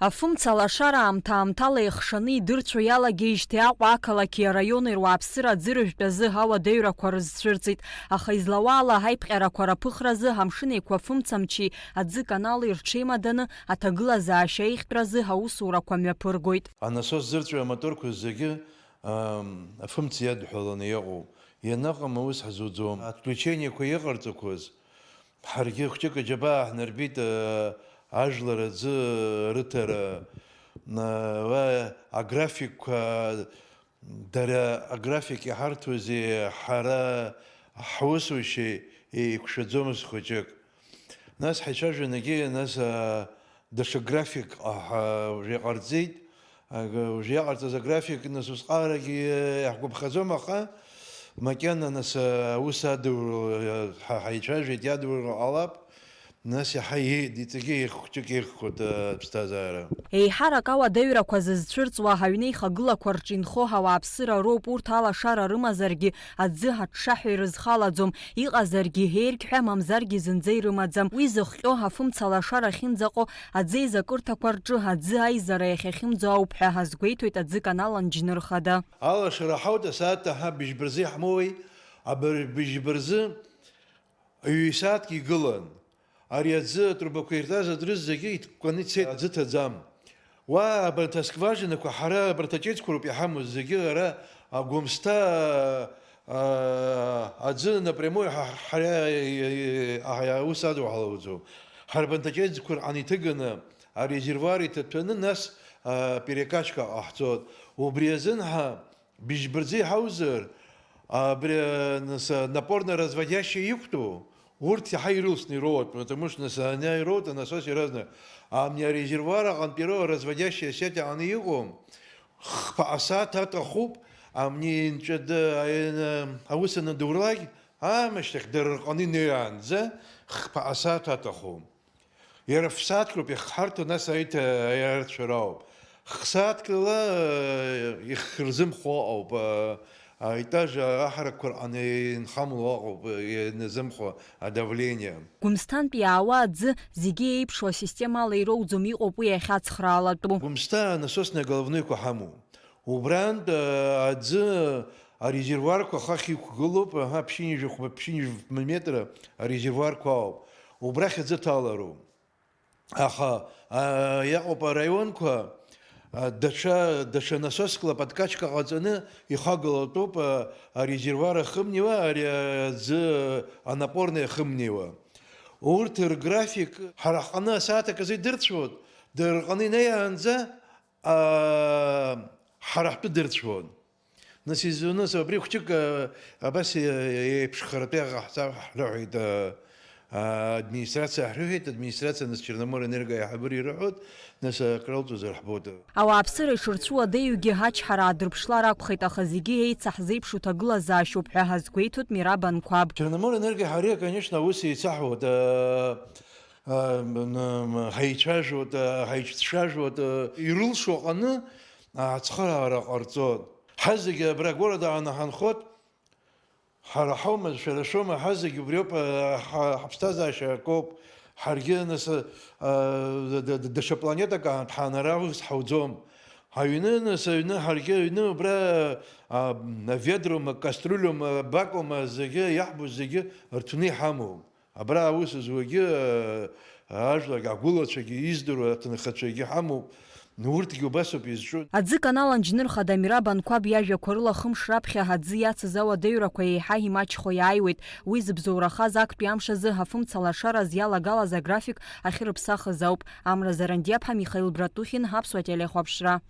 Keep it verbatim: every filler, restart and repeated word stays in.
Афымца лашара аамҭа-аамҭала еихшаны идырцәо иалагеижьҭеи Аҟәа ақалақьи араиони руааԥсыра аӡырыжәтә азы ауадаҩрақәа рызцәырҵит, аха излауала аиԥҟьарақәа раԥыхразы Амшын Еиқәа фымцамчи аӡы канали рҽеимаданы аҭагылазаашьа аиӷьтәразы аусурақәа мҩаԥыргоит. Анасос зырҵәо амоторқәа зегьы, ам, афымца иадҳәаланы иҟоуп. Ианаҟам аус ҳзуӡом. Отключениеқәа иҟарҵақәаз, ҳаргьы хәҷык аџьабаа ҳнарбеит, э, ажәлар аӡы рыҭара, э, уа аграфикқәа, дара аграфик иҳарҭозеи, ҳара ҳусушьа еиқәшәаӡомызт хәыҷык. Нас ҳаицәажәан егьи, нас, э, даҽа график, аҳа, уже иҟарҵеит. Ага, уже иҟарҵаз аграфик, нас, усҟарагьы иаҳгәаԥхаӡом, аха макьана, нас, аус адуру, ҳа ҳаицәажәеит, иадуру ҟалап, нас иаҳа иеи-, иҵегьы еиӷьхәҷык еиӷьхоит, аԥсҭазаара. Еиҳарак ауадаҩрақәа зызцәырҵуа аҩнеихагылақәа рҿы инхо ауааԥсыра роуп, урҭ алашара рымазаргьы, аӡы аҽҽаҳәа ирызхалаӡом, иҟазаргьы еиргьҳәа, мамзаргьы зынӡа ирымаӡам. Уи зыхҟьо афымца лашара ахьынӡаҟоу аӡеизакырҭақәа рҿы аӡы аизара иахьахьымӡо ауп ҳәа азгәеиҭоит аӡы канал анџьныр хада. Алашара ҳауеит асааҭ аҳа быжьба рзы иаҳмоуеи, абри быжьба рзы ҩ-сааҭк игылан. Ари аӡы атрубақәа ирҭаз аӡә рызегьы иҭкәкәаны ицеит, аӡы ҭаӡам. Уа абарҭ аскважинақәа, ҳара абарҭ аҷыдқәа роуп иҳамоу зегьы, ара агәымсҭа, а, аӡы напрямую ҳа, ҳара, а, аус адоу ҳалауӡом. Ҳара абарҭ аҷыдқәа рҟны иҭыганы арезервуар иҭаҭәаны, нас, а, перекачка ҟаҳҵоит. Убри азын ҳа быжьба рзы иҳаузар, абри, а, нас, а, напорно-разводящие иқәтәоу, урҭ иаҳа ирылсны ироуеит, потому что, нас, ани ироуеит, анасос иаразнак. Амни арезервуар аҟынтә ироуа разводящая сеть аҟны иҟоу, хԥа асааҭ аҭахуп, амни нҵәа ды-, аин-, аус анадурлак, аамышьҭахь дара рҟны инеиаанӡа хԥа асааҭ аҭахуп. Иара фсааҭк роуп иахҳарҭо, нас аиҭа-, аиарцәара ауп. Хсааҭкала, э, ихырзымхо ауп, э, аетаж аҳаракқәа рҟны инхамло аҟоуп, э, ианазымхо адавление. Гәымсҭантә иаауа аӡы зегьы еиԥшу асистемала ироуӡом, иҟоуп уи иахьацхраалатәу. Гәымсҭа насосный головнойқәа ҳамоуп. Убрантә, э, аӡы арезервуарқәа хахь иқәгылоуп, аҳа, ԥшьынҩажәи хәба, ԥшьынҩажәи фба метра арезервуарқәа ауп. Убрахь аӡы ҭалароуп. Аха, а, иаҟоуп араионқәа, а, даҽа, даҽа насоскла подкачка ҟаҵаны ихагылатәуп, а, арезервуар ахымнеиуа, ари аӡы анапорный ахымнеиуа. Урҭ рграфик ҳара ҳҟны асааҭ аказы идырцәоит, дара рҟны инеиаанӡа, а, ҳара ҳтәы дырцәоит. Нас изуны, абри хәҷык, а, абас, е-, еиԥшхаратәы иҟаҳҵап ҳрыҳәеит, а, а, администрациа ҳрыҳәеит, администрациа, нас, Черноморэнерго аиҳабыра ирыҳәоит, нас, а, кралҵуазар ҳбоит. Ауааԥсыра ишырцәуадаҩгьы ачҳара аадырԥшлар акәхеит, аха зегьы еицаҳзеиԥшу ҭагылазаашьоуп ҳәа ҳазгәеиҭоит Мираб Анқәаб. Черноморэнергои ҳареи, конечно, аус еицаҳуеит, а, а, м, м, ҳаицәажәоит, а, ҳаицәцәажәоит, а, ирылшо аҟны ацхыраара ҟарҵоит. Ҳазегьы абра агорода ааны ҳанхоит, ҳара ҳаума, шәара шәоума, ҳазегь убриоуп, а, ҳа-, ҳаԥсҭазаашьа акоуп, ҳаргьы, нас, а, д-, д-, д-, даҽа планетак аан ҳаанара ус ҳауӡом. Аҩны, нас, аҩны, ҳаргьы аҩны убра, а, ведроума, каструлиума, бакума, зегьы, иаҳбо зегьы рҭәны иҳамоуп. Абра аус зуагьы, э, ажәларгьы, агәылацәагьы издыруа аҭынхацәагьы ҳамоуп, урҭгьы убасоуп изҿу. Аӡы канал анџьныр хада Мираб Анқәаб иажәақәа рыла, хымш раԥхьа аӡы иацыз ауадаҩрақәа еиҳа имаҷхо иааиуеит. Уи зыбзоурахаз актәи амш азы афымца лашараз иалагалаз аграфик ахьырыԥсахыз ауп. Амра Зарандиаԥҳа, Михаил Братухин, Аԥсуа телехәаԥшра.